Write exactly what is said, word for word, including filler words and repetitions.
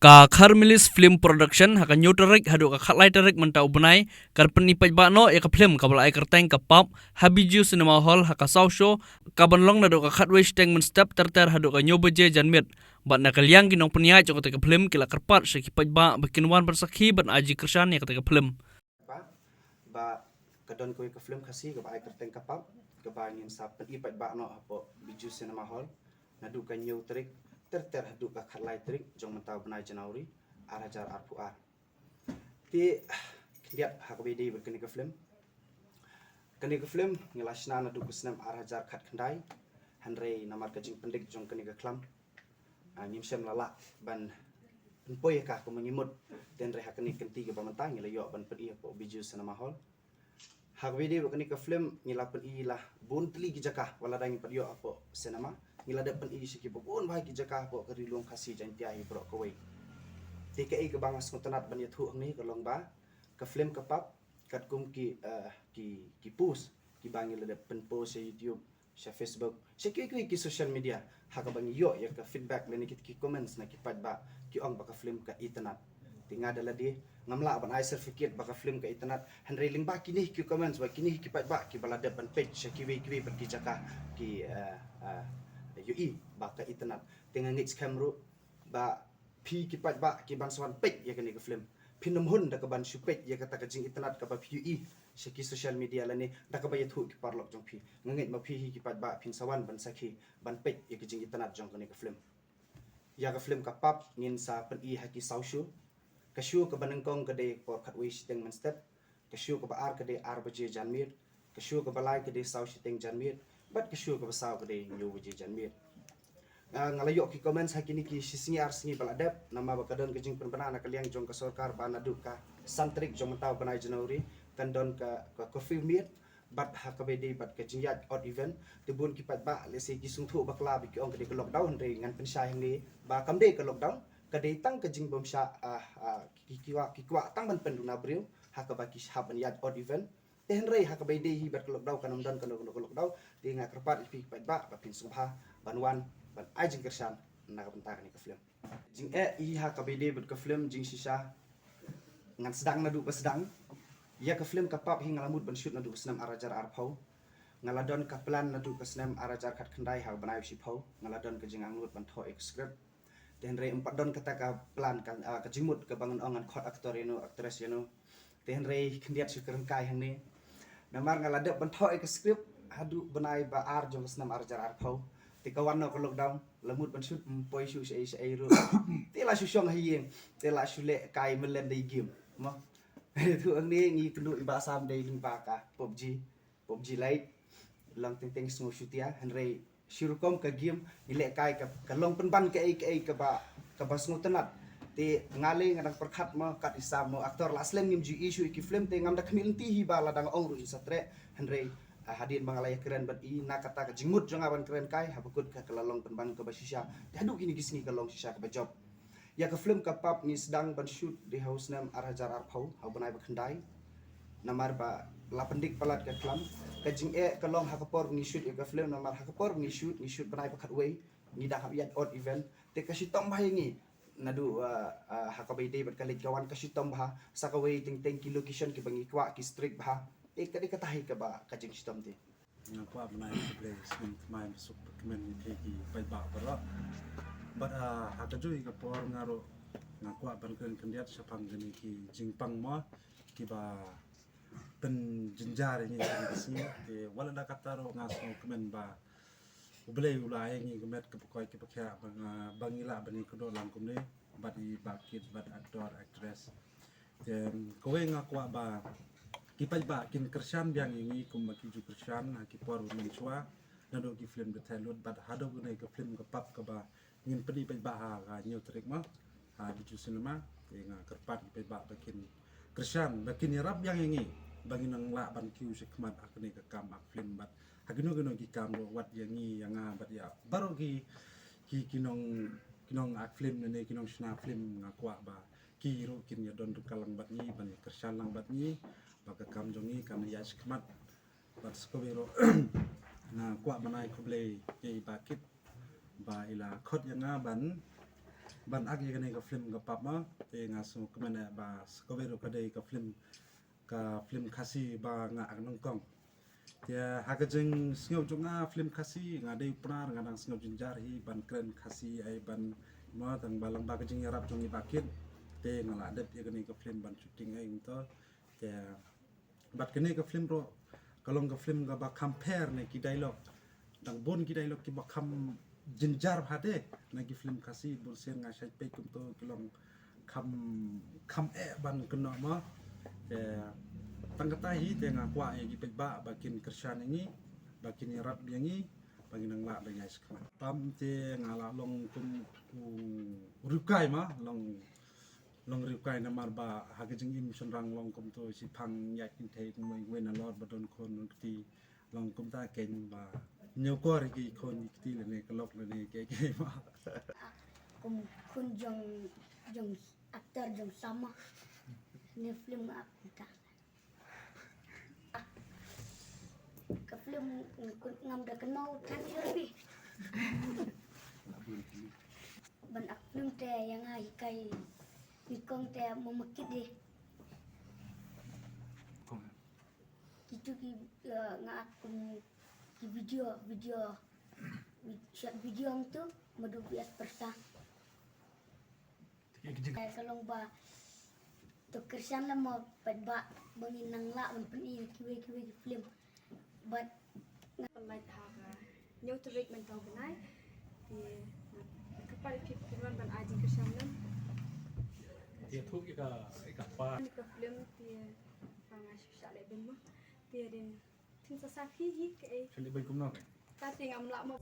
Ka Kharmilis Film Production ha ka hynñiew tarik haduh ka khatlai tarik mynta u bnai ka la pyni paidbah noh ïa ka film kaba la ai kyrteng Ka Pap ha Bijou Cinema Hall ha ka South Shore, kaban long naduh ka khatwei shiteng mynstep ter ter haduh ka hynñiew baje janmiet. Bad na ka liang ki nongpynïaid jong kata ka film ki la kyrpad sha ki paidbah ba kin wan ban sakhi ban ai jingkyrshan ïa kata ka film. Ba, ba ka don kawei ka film Khasi kaba ai kyrteng Ka Pap, kaba ngin sa pyni paidbah noh hapoh Bijou Cinema Hall naduh ka hynñiew tarik ter ter haduh ka khatlai tarik jong mynta u bnai January ar hajar arphew ar. Te khyndiat ha kaba ïadei bad kane ka film. Kane ka film ngi la shna naduh ka snem ar hajar khatkhyndai, hynrei namar ka jingpyndik jong kane ka khlam, ah, ngim shym la lah ban pynpoi ïa ka kumba ngi mut. Te hynrei ha kane ka kynti kaba mynta ngi la ïoh ban pyni hapoh Bijou Cinema Hall. Ha kaba ïadei bad kane ka film ngi la pyni la bun tylli ki jaka, wat lada ngim pat ïoh hapoh cinema, ngi la dep pyni sha kiba bun bha ki jaka hapoh ka Ri Lum Khasi Jaiñtia hi baroh kawei. Te kaei kaba nga sngewtynnat ban ïathuh hangne ka long ba ka film Ka Pap, katkum ki, eh, ki, ki post kiba ngi la dep pynpost sha YouTube, sha Facebook, sha kiwei kiwei ki social media, ha kaba ngi ïoh ïa ka feedback lane ki, ki comments na ki paidbah, ki ong ba ka film ka itynnat. Te nga da lade ngam lah ban ai certificate ba ka film ka itynnat, hynrei lyngba kine ki comments bad kine ki paidbah kiba la dep ban peit sha kiwei kiwei pat ki jaka, ki, eh, eh, ïohi ba ka itynnat. Te nga ngeit skhem ruh ba phi ki paidbah kiban sa wan peit ïa kane ka film, phin ym hun da kaban shu peit ïa kata ka jingitynnat kaba phi ïohi sha ki social media lane da kaba ïathuh ki paralok jong phi. Nga ngeit ma phi hi ki paidbah phin sa wan ban sakhi, ban peit ïa ka jingitynnat jong kane ka film. Ïa ka film Ka Pap ngin sa pyni ha ki saw show. Ka show kaba nyngkong ka dei por khatwei shiteng mynstep, ka show kaba ar ka dei ar baje janmiet, ka show kaba lai ka dei saw shiteng janmiet, bad ka show kaba saw ka dei hynñiew baje janmiet. Ah, nga la ïoh ki comments ha kine ki shi sngi ar sngi ba la dep, namar ba ka don ka jingpynbna na ka liang jong ka sorkar ba naduh ka san tarik jong mynta u bnai January kan don ka, ka curfew miet, bad ha kaba ïadei bad ka jingïaid odd event. Te bun ki paidbah lehse ki sngewthuh bakla ba ki ong ka dei ka lockdown, hynrei ngan pynshai hangne ba kam dei ka lockdown, ka dei tang ka jingbymshah, ah, ah, ki, ki kwah, ki kwah tang ban pynduna briew ha kaba ki hap ban ïaid odd event. Te hynrei ha kaba ïadei hi bad ka lockdown kan ym don kano kano ka lockdown. Te nga kyrpad ïa phi paidbah ba phin sngewbha ban wan ban ai jingkyrshan na ka bynta kane ka film. Jingeh hi ha kaba ïadei bad ka film, jingshisha ngan sdang naduh ba sdang. Ïa ka film Ka Pap hi nga la mut ban shoot naduh ka snem ar hajar arphew. Nga la don ka plan naduh ka snem ar hajar khatkhyndai ha u bnai u shiphew. Nga la don ka jingangnud ban thoh ïa ka script. Te hynrei ym pat don kata ka plan ka, ah, ka jingmut kaba ngan ong ngan khot actor ïano, actress ïano. Te hynrei khyndiat shu kren kai hangne. Namar nga la dep ban thoh ïa ka script haduh bnai ba ar jong ka snem ar hajar arphew. Te ka wan noh ka lockdown, la mut ban shoot ym poi shuh shaei shaei ruh. Te la shu shong ha ïing, te la shu leh kai myllen da i game. Mo. Tu hangne ngi kynduh i Bah Sam dei lyngba ka PUBG. PUBG Lite, long teng teng sngew shutia, hynrei shi rukom ka game ngi leh kai ka, ka long pynban kaei kaei kaba, kaba sngewtynnat. Te nga lei nga dang pyrkhat mo kat i Sam mo actor la slem ngim ju ïohi shuh ïa ki film, te ngam da khmih lynti hi ba la dang ong ruh in sa treh, hynrei, ah, hadien ba nga la ïakren bad i na kata ka jingmut jong nga ban kren kai, haba kut ka, ka la long pynban kaba shisha. Te haduh kine ki sngi ka long shisha kaba jop. Ïa ka film Ka Pap ngi sdang ban shoot dei ha u snem ar hajar arphew, ha u bnai ba khyndai. Namar ba la pyndik palat ka khlam. Ka jingeh ka long ha ka por ngi shoot ïa ka film, namar ha ka por ngi shoot, ngi shoot bnai ba khatwei, ngi dang hap ïaid odd event. Te ka shitom bha ïa ngi. Naduh, ah, ah, ha kaba ïadei bad ka leit ka wan ka shitom bha. Sa kawei teng teng ki location kiba ngi kwah ki strict bha. Te ka dei kata hi kaba ka jingshitom te. Nga kwah ban ai khublei sngewbha thymmai basuk bakmen ïa phi ki paidbah baroh. Bad, ah, ha kajuh ka por nga ruh nga kwah ban kren khyndiat shaphang kine ki jingpang mo kiba pynjynjar ïa ngi kine ki sngi. Te wat la da katta ruh nga sngewkmen ba U Blei u la ai ïa ngi ka met ka bakoi ka bakhiah ba nga, ba ngi lah ban ïakynduh lang kumne bad i Bah Kit bad actor actress. Te kawei nga kwah ba ki paidbah kin kyrshan biang ïa ngi kumba ki ju kyrshan ha ki por ba mynshuwa, naduh ki film Ka Thailut bad haduh kane ka film Ka Pap kaba ngin pyni paidbah ha ka hynñiew tarik mo ha Bijou Cinema. Te nga kyrpad ki paidbah ba kin kyrshan, ba kin ïarap biang ïa ngi ba ngin nang lah ban kiew shakhmat ha kane ka kam act film bad ha kino kino ki kam ruh wat ïa ngi ïa nga bad ïa baroh ki, ki, ki nong, ki nong act film ne ki nong shna film nga kwah ba ki ruh kin ïa don ryngkat lang bad ngi ban ïa kyrshan lang bad ngi ba ka kam jong ngi kan ïa shakhmat. Bad sa kawei ruh nga kwah ban ai khublei ïa i Bah Kit ba i la khot ïa nga ban Ban ak ïa kane ka film Ka Pap ma, te nga sngewkmen ba sa kawei ruh ka dei ka film, ka film Khasi ba nga ak nyngkong. Te ha ka jingsngew jong nga film Khasi, nga dei u Pnar, nga dang sngew jynjar hi ban kren Khasi, ai ban, mo, tang ba lang ba ka jingïarap jong i Bah Kit. Te nga la dep ïa kane ka film ban shooting ai kumto. Te bad kane ka film ruh ka long ka film kaba kham pher ne ki dialogue. Dang bun ki dialogue kiba kham jynjar bha de na ki film Khasi, bun sien nga shait peit kumto ki long kham, kham eh ban kynnoh mo. Te tang kata hi te nga kwah ïa ki paidbah ba kin kyrshan ïa ngi, ba kin ïarap ïa ngi, ba ngin nang lah ban ïaid shakhmat. Tam te nga la long kum u riewkai ma, long, long riewkai namar ba ha ka jingim shynrang long kumto shiphang ïaid kynthei kumwei kumwei nalor ba don khun don kti, long kumta kein ba ñiewkor ïa ki khun ki kti lane ka lok lane kiei kiei ma. Kum khun jong, jong actor jong Sama. Ne film nga ak kumta. Ka film ngam da kynmaw than shuh phi. Ban ak film te ïa nga hikai nyngkong te mo ma Kit de. Kitu ki, eh, nga ak kum ki video, video, vid-, short video ngtu madu bias persa. Te ki jing- Eh, ka long ba to kyrshan lem mo paidbah ba ngin nang lah ban pyni kiwei kiwei ki film. Bad nga pynlait ha ka hynñiew tarik mynta u bnai. Te nga kyrpad ïa phi ba kin wan ban ai jingkyrshan lem. Te thuh ïa ka, ïa ka pa. Ïa ka film te ba nga shu shah leh beiñ mo. Te rin Thin sa sa phi hi kaei. Shah leh beiñ kumno kaei? Ka te ngam lah mo.